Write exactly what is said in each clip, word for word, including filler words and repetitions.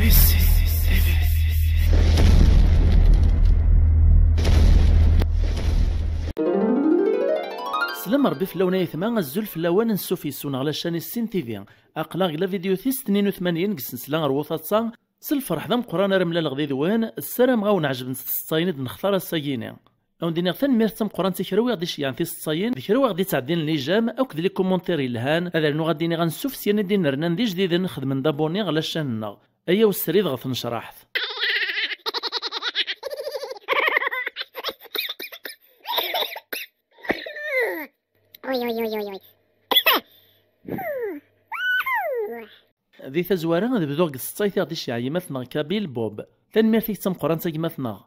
Slam Rebbi fell-awen ayetma, azul fell-awen, ansuf yes-wen ɣer la chaîne Issin T V. Aql-aɣ deg la vidéo tis tnin u tmanyin deg snesla ɣer wuṭaṭa. S lferḥ d ameqqran ara mlaleɣ did-wen, ssarameɣ ad wen-ɛejbent tseḍsayin i d-nextar ass-agi-ni. Ad wen-d-iniɣ tanemmirt d tameqqrant i kra wi ɣ-d-iceyyɛen tiseḍsayin, d kra wi ɣ-d-ittɛeddin lijam akked les commentaires yelhan. Ad rnuɣ ad d-iniɣ ansuf s yan i d-inernan d ijdiden xedmen d abonné ɣer la chaîne-nneɣ. Ayaw srid ɣer tnecraḥt. Uy, uy, uy, uy, uy. Di tazwara, ad bduɣ deg tseḍsayt i ɣ-d-iceyyeɛ gma-tneɣ Kabil Bob. Tanemmirt-ik d tameqqrant a gma-tneɣ.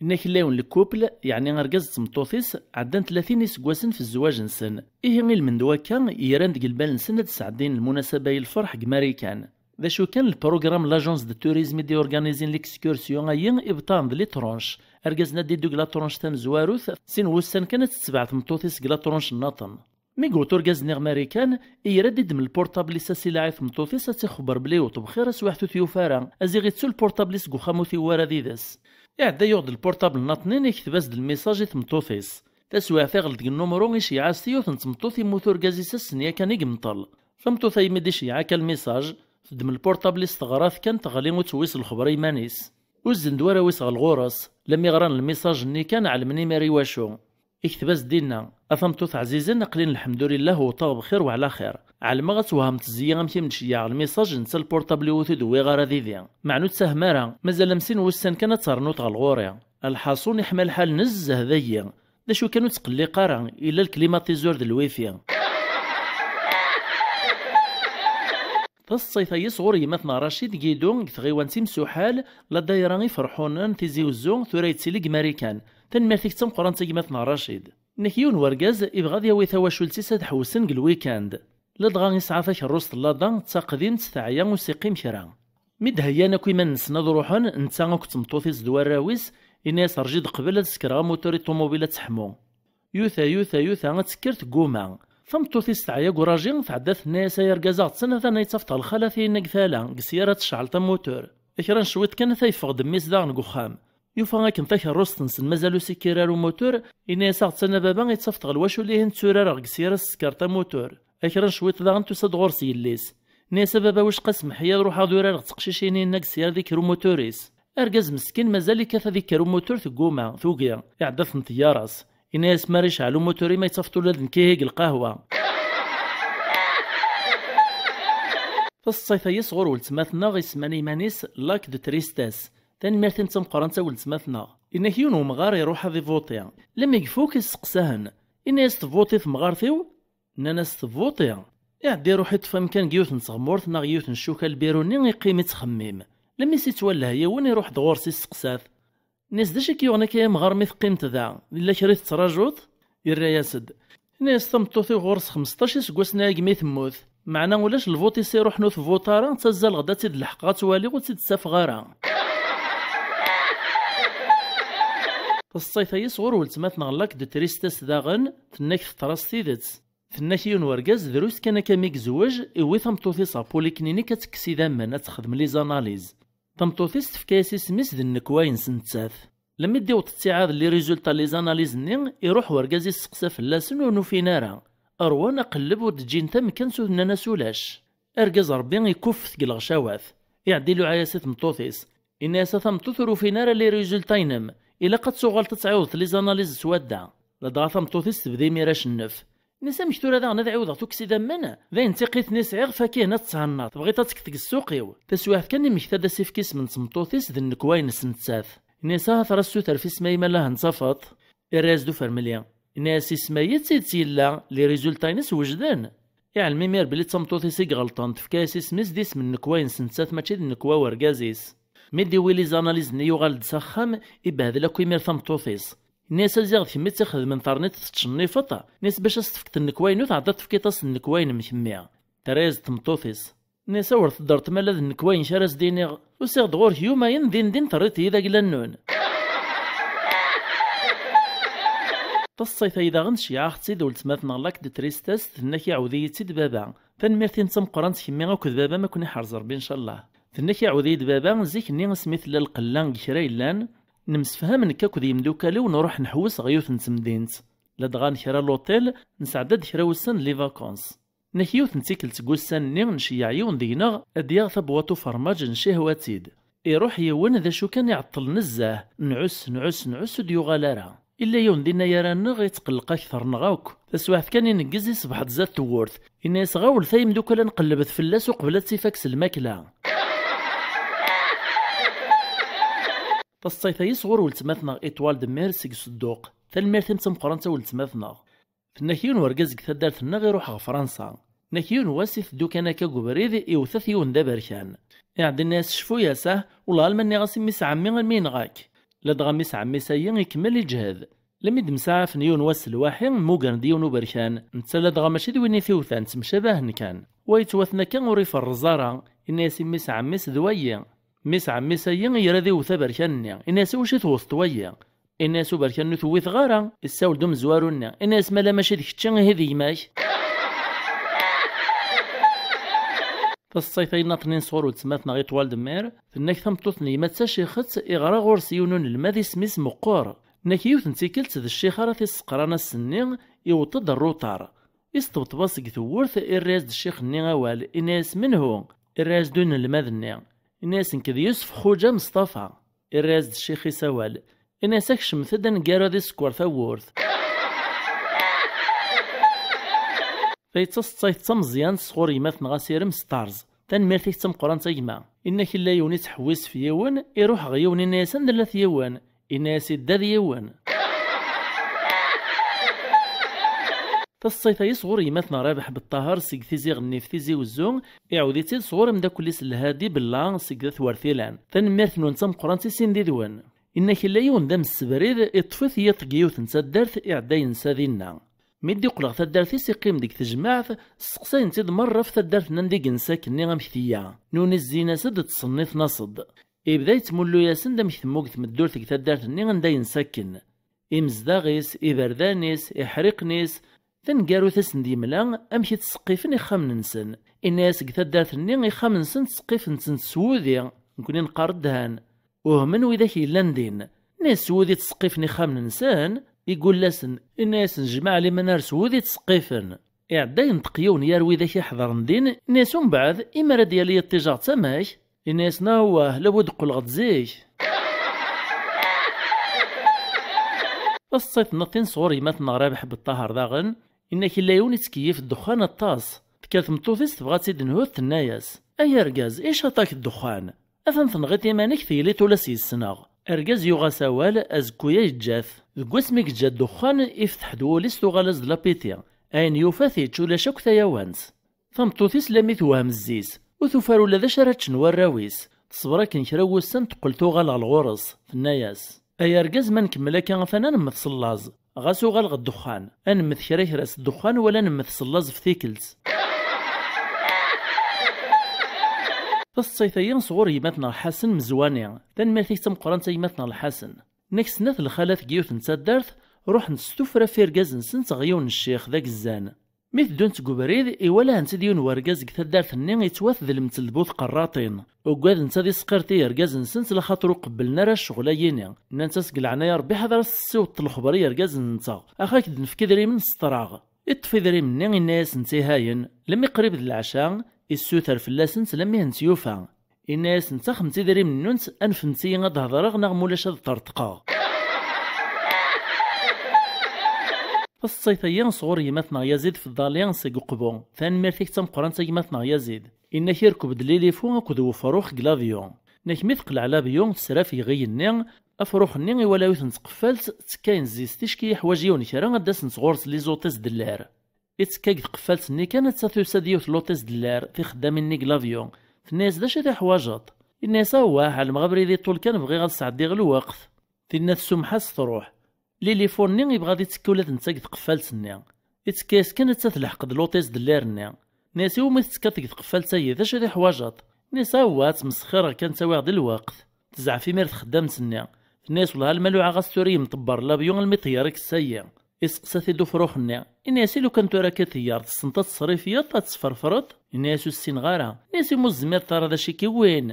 Inna-k, llan lkupl, yeɛni argaz d tmeṭṭut-is, ɛeddan tlatin iseggasen f zzwaǧ-nsen. Ihi ilmend wakka, yeran deg lbal-nsen ad sɛeddin lmunasaba i lferḥ deg Marikan. D acu kan, lprugram n l'agence de tourisme i d-yorganizin l'excursion-ayi ibṭaɛen d les tranches. Argaz-nni ad d-iddu deg la tranche tamezwarut, sin wussan kan ad tetbeɛ tmeṭṭut-is deg la tranche nnaṭen. Mi yewweḍ urgaz-nni ɣer Marikan, ira ad d-iddem lpurṭabl-is asileɛ i tmeṭṭut-is ad tt-ixebber belli yewweḍ bxir, aswiḥ ur t-yufi ara, aziɣ ittu lpurṭabl-is deg uxxam ur t-iwwi ara d-ides. Iɛedda yuɣ-d lpurṭabl nnaṭnin, ikteb-as-d lmisaj i tmeṭṭut-is. Taswiɛt iɣellet deg nnumru, iceyyeɛ-as-t i yiwet n tmeṭṭut, immut urgaz-is ass-nni yakan i yemṭel. Tameṭṭut-a imi d-iceyyeɛ akka lmisaj, teddem lpurṭabl-is teɣra-t kan teɣli ur tewwi s lexber i yiman-is. Uzzen-d warraw-is ɣer ɣur-s, lammi ɣran lmisaj-nni kan ɛelmen imir i wacu. Ikteb-as-d dinna: "A tameṭṭut ɛzizen, aql-in lḥemdulillah wwḍeɣ bxir wa ɛla xir. Ɛelmeɣ ad twehmeḍ zzi-a amek i m-d-ceyyɛeɣ lmisaj netta lpurṭabl-iw ur t-id-wwiɣ ara didi. Meɛna ur ttehhem ara, mazal am sin wussan kan ad ternuḍ ɣer ɣur-i." Lḥaṣun iḥma lḥal nezzeh dayi. D acu kan ur ttqelliq ara, illa lklimatizur d lwifi. Taseḍsayt-ayi sɣur gma-tneɣ Racid Guido deg tɣiwant Imsuḥal, la dayra Iferḥunen, Tizi Uzzu, tura yettili deg Marikan. Tanemmirt-ik d tameqqrant a gma-tneɣ Racid. Inna-k yiwen wergaz ibɣa ad yawi tawacult-is ad ḥewsen deg lwikand. Ladɣa isɛa takerrust n lada d taqdimt teɛya ur s-iqqim kra. Mi d-heyyan akk iman-nsen ad ruḥen, netta akked tmeṭṭut-is d warraw-is, yenna-yas: "Rǧu-d qbel ad sekreɣ amutur i ṭumubil ad teḥmu." Yuta, yuta, yuta, ad tekker tegguma. Tameṭṭut-is teɛya deg uraji, tɛedda tenna-yas: "Ay argaz, aɣ-d-ttnad ad yettafeḍ ɣer lxalat-inna deg tala, deg sya ara tecɛel tamutur." Kra n cwiṭ kan ata yeffeɣ-d mmi-s daɣen deg uxxam. Yufa akken takerrust-nsen mazal ur s-ikkir ara umutur, yenna-yas: "Aɣ-d-ttnad a baba, yettafeɣ lwacul-ihin tturareɣ deg sya ara s-tekker tamutur." Kra n cwiṭ daɣen tusa-d ɣur-s yelli-s. Tenna-yas: "A baba, wicqa smeḥ-iyi ad ruḥeɣ ad urareɣ d teqcicin-inna deg sya ad ikker umutur-is." Argaz meskin mazal ikkat ad ikker umutur tegguma, tugi, iɛedda-ten teyyaras. Yenna-yas: "Mi ara yecɛel umutur-im ad yettafeḍ ula d nekk ihi deg lqahwa." Taseḍsayt-ayi sɣur weltma-tneɣ isemman iman-is Lac de Tristesse. Tanemmirt-im d tameqqrant a weltma-tneɣ. Inna-k yiwen wemɣar iruḥ ad ivuṭi. Lmi ifuk isteqsa-hen. Inna-yas: "Tvuṭi temɣart-iw?" Nnan-as: "Tvuṭi." Iɛedda iruḥ iṭṭef amkan deg yiwet n tɣemmurt neɣ yiwet n ccuka lbiru-nni, iqqim ittxemmim. Lmi s-ittwallah yiwen iruḥ-d ɣur-s isteqsa-t. Nni-as: "D acu i k-yuɣen akka a yemɣar mi teqqimeḍ da? Yella kra i tettrajuḍ?" Yerra-yas-d. Nni-as: "Tameṭṭut-iw ɣur-s xmesṭac iseggasen agi mi temmut. Meɛna ulac lvuṭ i s-iruḥen ur tvuṭ ara, ttazzaleɣ-d ad tt-id-leḥqeɣ ad tt-waliɣ ur tt-id-ttafeɣ ara." Taseḍsayt-ayi sɣur weltma-tneɣ Lac de Tristesse daɣen, tenna-k teḍra s tidet. Tenna-k yiwen wergaz drus kan akka mi yezweǧ, iwwi tameṭṭut-is ɣer poliklinik ad tekkes idammen, ad texdem les analyses. Tameṭṭut-is tefka-yas isem-is d nnekwa-ines nettat. Lmi d-iwweḍ ttiɛad les résultats les analyses-nni, iruḥ wergaz isteqsa fell-asen ur n-ufin ara. Rwan aqelleb ur d-ǧǧin tamekant ur nnan-as ulac. Argaz Rebbi ikuffet deg leɣcawat. Iɛedda iluɛa-yas i tmeṭṭut-is. Inna-yas: "A tameṭṭut, ur ufin ara les résultats-inem. Ilaq ad tuɣaleḍ ad tɛiwdeḍ les analyses s wadda." Ladɣa tameṭṭut-is tebda imir acennef. Nni-as: "Amek tura daɣen ad ɛiwdeɣ tukkes idammen? D ayen d tiqqit-nni sɛiɣ, fakihen ad tt-thennaḍ. Tebɣiḍ ad tekkeḍ deg ssuq-iw?" Taswiɛt kan immekta-d asefk isem n tmeṭṭut-is d nnekwa-ines nettat. Nni-as: "Ahat ara ssuter f isem-a imalah ad tt-tafeḍ." Irra-yas-d ufermli. Inna-yas: "Isem-ayi d tidet yella, les résultats-ines wejden." Iɛlem imir belli d tameṭṭut-is i iɣelṭen, tefka-yas isem-is d isem n nnekwa-ines nettat, mačči d nnekwa wergaz-is. Mi d-iwwi les analyses-nni yuɣal-d s axxam, ibehdel akk imir tameṭṭut-is. Nni-as: "A ziɣ d kemm i tt-ixedmen terniḍ tettcennifeḍ?" Nni-as: "Bac as-tefkeḍ nnekwa-inu tɛeddaḍ tefkiḍ-as nnekwa-inem kemmi." Terra-yas-d tmeṭṭut-is. Nni-as: "Awer teddreḍ ma ala d nnekwa-inek ara s-d-iniɣ. Usiɣ-d ɣur-k yumayen din din terriḍ-iyi d agla-nnun." Taseḍsayt-ayi daɣen tceyyeɛ-aɣ-tt-id weltma-tneɣ Lac de Tristesse, tenna-k: "Iɛawed-iyi-tt-id baba. Tanemmirt-im d tameqqrant kemmi akked baba-m, ad ken-iḥrez Rebbi ncallah." Tenna-k, iɛawed-iyi-d baba, zik-nni asmi tella lqella deg kra yellan, nemsefham nekk akked yimdukal-iw, nruḥ nḥewwes ɣer yiwet n temdint, ladɣa n kra l'hôtel, nesɛedda-d kra wussan n les vacances. Tenna-k, yiwet n tikkelt deg wussan-nni nceyyeɛ yiwen deg-neɣ ad d-yaɣ tabwaṭ ufermaǧ, ncihwa-tt-id. Iruḥ yiwen, d acu kan, iɛeṭṭel nezzeh, nɛuss, nɛuss, nɛuss, ur d-yuɣal ara. Illa yiwen dinna ara nneɣ, itqelleq akteṛ-nneɣ akk. Taswiɛt kan ineggez, iṣbeḥ-d zdat tewwurt. Inna-yas, ɣawlet ay imdukal, ad nqellbet fell-as uqbel ad tt-ifak s lmakla. Taseḍsayt-agi sɣur weltma-tneɣ Étoile de Mer seg Sedduq. Tanemmirt-im d tameqqrant a weltma-tneɣ. Tenna-k, yiwen wergaz deg taddart-nneɣ iruḥ ɣer Fransa. Tenna-k, yiwen wass iteddu kan akka deg ubrid, iwta-t yiwen d aberkan. Iɛedda inna-yas, cfu-yas, ah, wellah alma nniɣ-as i mmi-s ɛemmi almi yenɣa-k. Ladɣa mmi-s ɛemmi-s-ayi ikemmel iǧhed. Lmi d-msaɛafen yiwen wass lwaḥi, mmugren-d yiwen uberkan. Netta ladɣa mačči d win i t-iwtan, ttemcabahen kan. Wa yettwaten akka ur iferreẓ ara. Inna-yas i mmi-s ɛemmi-s, d wayi. Mmi-s ɛemmi-s-ayi ira ad iwet aberkan-nni. Inna-yas, iwacu i tewteḍ wayi? Inna-yas uberkan-nni ur t-wwiteɣ ara. Issawel-d umezwaru-nni. Inna-yas, mala mačči d kečči, ihi d gma-k? Taseḍsayt-ayi nniḍen sɣur weltma-tneɣ Étoile de Mer, tenna-k, tameṭṭut n gma d tacixet, iɣra ɣur-s yiwen unelmad, isem-is Meqqur. Tenna-k, yiwet n tikkelt d ccix ara t-isseqran ass-nni, iweṭ-d rruṭar. Isṭebṭeb-as deg tewwurt, irra-yas-d ccix-nni awal, inna-yas, menhu? Irra-yas-d unelmad-nni. Inna-yas, nekk d Yusef Xuǧa Meṣṭafa. Irra-yas-d ccix-is awal. Inna-yas, akecmet-d aneggaru ad isekker tawwurt. Tayi d taseḍsayt d tameẓyant sɣur gma-tneɣ Asirem s Ṭarz. Tanemmirt-ik d tameqqrant a gma. Inna-k, illa yiwen ittḥewwis f yiwen, iruḥ ɣer yiwen, inna-yas, anda llat yiwen? Inna-yas, idda d yiwen. Taseḍsayt-ayi sɣur gma-tneɣ Rabeḥ Beṭṭaher seg Tizi Ɣennif Tizi Wezzu, iɛawed-itt-id sɣur ameddakel-is Lhadi Bella seg At Wertilan. Tanemmirt-nwen d tameqqrant i sin did-wen. Inna-k, illa yiwen d amessebrid, iṭṭef-it yiṭ deg yiwet n taddart, iɛedda yensa dinna. Mi d-iqqel ɣer taddart-is, iqqim deg tejmaɛt, sseqsayen-t-id merra ɣef taddart-nni anda i yensa akkenni amek tga. Nuni zzin-as-d, ttṣenniten-as-d. Ibda yettmullu-yasen-d amek temmug tmeddurt deg taddart-nni anda yensa akken. Imezdaɣ-is, iberdan-is, iḥriqen-is, taneggarut i sen-d-yemla, amek i ttseqqifen ixxamen-nsen. Inna-yas, deg taddart-nni ixxamen-nsen ttseqqifen-ten s wudi, nekni neqqar ddhan. Uhmen widak yellan din. Inna-yas, s wudi ttseqqifen ixxamen-nsen? Igull-asen, inna-yasen, jmaɛ liman ar s wudi ttseqqifen. Iɛedda yenṭeq yiwen yar widak iḥeḍren din, inna-yas, umbeɛd, imi ara d-yali yiṭij-a d tamek? Inna-yas, awah, lawud qqleɣ-d zik. Taseḍsayt-nneɣ tin sɣur gma-tneɣ Rabeḥ Beṭṭaher daɣen, inna-k, illa yiwen ittkeyyif ddexxan aṭas. Tekker tmeṭṭut-is tebɣa ad tt-id-nhut, tenna-yas, ay argaz, icaṭ ak ddexxan. Atan tenɣiḍ iman-ik, tegliḍ ula s yes-neɣ. Argaz yuɣ-as awal, azekku-ya yeǧǧa-t. Deg wasmi yeǧǧa ddexxan, ifteḥ-d wul-is, tuɣal-as-d lapiti. Ayen yufa t-yečč, ulac akk tayawant. Tameṭṭut-is lammi tewhem zzi-s, ur tufi ara ula d acu ara ččen warraw-is. Teṣber akken kra n wussan, teqqel tuɣal ɣer ɣur-s, tenna-yas, ay argaz, ma nkemmel akka atan ad nemmet s llaẓ. Ɣas uɣal ɣer ddexxan, ad nemmet kra kra s ddexxan wala ad nemmet s llaẓ f tikkelt. Taseḍsayt-ayi sɣur gma-tneɣ Ḥasen Mezwani. Tanemmirt-ik d tameqqrant a gma-tneɣ Lḥasen. Nnek snat lxalat deg yiwet n taddart, ruḥent s tuffra f irgaz-nsent ɣer yiwen n ccix d agezzan. Mi teddunt deg ubrid, iwala-hent-id yiwen wergaz deg taddart-nni, ittwat d lemtel bu tqerraṭin. Uggadent ad isqirṭi irgaz-nsent, laxaṭer ur qebblen ara ccɣel-ayini. Nnant-as deg leɛnaya Rebbi, ḥader ad s-tessiwḍeḍ lexber i yergazen-nteɣ. Ax, ad k-d-nefk idrimen s ṭṭraɣ. Iṭṭef idrimen-nni, inna-yasent ihayen. Lemmi qrib d leɛca, issuter fell-asent lemmi hent-yufa. Inna-yasent, axemt idrimen-nnunt, anfemt-iyi ad d-hedreɣ, neɣ mulac ad ṭerṭqeɣ. Taseḍsayt-ayi sɣur gma-tneɣ Yazid Fḍali seg Uqbu. Tanemmirt-ik d tameqqrant a gma-tneɣ Yazid. Inna-k irkeb-d Lilifu akked wefrux deg labyu. Inna-k mi teqleɛ labyu, tesrafeg igenni, afrux-nni iwala yiwet n tqeffalt, ttekkayen zzi-s ticki yeḥwaǧ yiwen kra ad d-asent ɣur-s les hôtesses de l'air. Ittekka deg tqeffalt-nni kan, atta tusa-d yiwet l'hôtesse de l'air, tixeddamin-nni deg l'avion. Tenna-yas, d acu i teḥwaǧeḍ? Inna-yas, awah, ɛelmeɣ abrid iṭul kan, bɣiɣ ad sɛeddiɣ lweqt. Tinna tsumeḥ-as, truḥ. Lilifu-nni ibɣa ad ittekki ula d netta deg tqeffalt-nni. Ittekka-yas kan, atta telḥeq-d l'hôtesse de l'air-nni. Tenna-yas, iwumi tettekkaḍ deg tqeffalt-ayi, d acu i teḥwaǧeḍ? Inna-yas, awah, ttmesxireɣ kan, ttawiɣ-d lweqt. Tezɛef imir texdamt-nni. Tenna-yas, wellah alma luɛaɣ-as tura i yimṭebber n labyu almi ṭeyyer ikessayi. Iseqsa-t-id ufrux-nni. Ini-as i lukan tura akka teyyer, tessneḍ ad tesrifyeḍ, ad tesferfreḍ? Ini-as ur ssineɣ ara. Ini-as i mu tzemreḍ ara d acu i k-iwwin.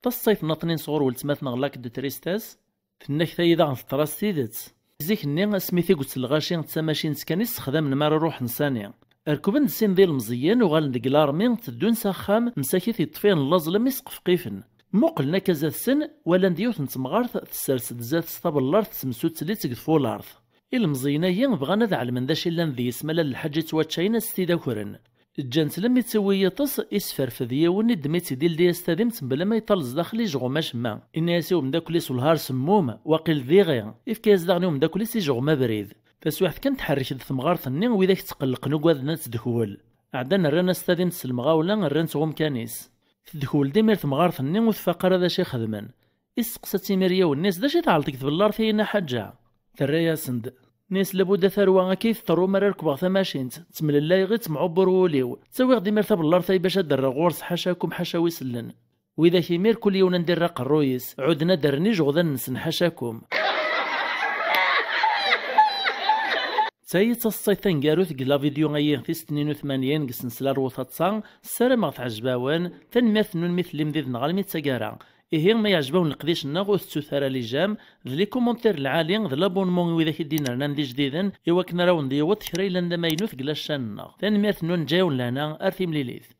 Taṣṣayt nniḍen sɣur weltma-tneɣ Lac de Tristesse. Tenna-k tayi daɣen teḍra s tidet. Zik-nni, asmi tiget n lɣaci d tamacint kan i ssexdamen mi ara ruḥen sani. Rekben-d sin d ilemẓiyen, uɣalen deg larmi, teddun s axxam, msakit yeṭṭef-iten laẓ lammi sqefqifen. Muqlen akka zdat-sen, walan-d yiwet n temɣart tessers-d zdat-s tabellart temsuttel-itt deg tfulart. Ilemẓiyen-agi bɣan ad ɛelmen d acu yellan deg-s, ma llan lḥaǧa yettwaččayen ad s-t-id-akren. Ǧǧan-tt lammi tiwi yiṭes, isferfed yiwen, iddem-itt-id ildi-as tadimt mebla ma yeṭṭal zdaxel ijeɣum acemma. Inna-yas i umeddakel-is welhar semmum, waqil d iɣi. Ifka-yas daɣen i umeddakel-is ijeɣum abrid. Taswiɛt kan tḥerrek-d temɣart-nni, widak ttqellqen ugaden ad tedkwel. Ɛeddan rran-as tadimt s lemɣawla, rran-tt ɣer umkan-is. Tedkwel-d imir temɣart-nni, ur tfaq ara d acu i xedmen. Isteqsa-tt imir yiwen-is: "D acu i tɛelleḍ deg tbellart-ihin a ḥaǧa?" Terra-yasen-d. Nni-as: "Labudda tarwa akka i teṭṭerru mi ara rekbeɣ tamacint, ttemlellayeɣ-itt, temɛubbur wul-iw. Ttawiɣ-d imir tabellart-ayi bac ad d-rreɣ ɣur-s, ḥacakum, ḥaca wi sellen." Widak imir kul yiwen anda irra aqerruy-is, ɛuden ad d-rren ijeɣdan-nsen, ḥacakum. D tayi d taseḍsayt taneggarut deg la vidéo-ayi tis tnin u tmanyin deg sensla Rwu Taḍsa, ssarameɣ teɛjeb-awen. Tanemmirt-nwen mi tellim did-neɣ almi d taggara. Ihi, ma yeɛjeb-awen leqdic-nneɣ, ur tettut ara les j'aime, d les commentaires lɛali, d l'abonnement i widak i d-inernan d ijdiden, i wakken ara wen-d-yiweḍ kra yellan d amaynut deg la chaîne-nneɣ. Tanemmirt-nwen, ǧǧa-yawen lehna, ar timlilit.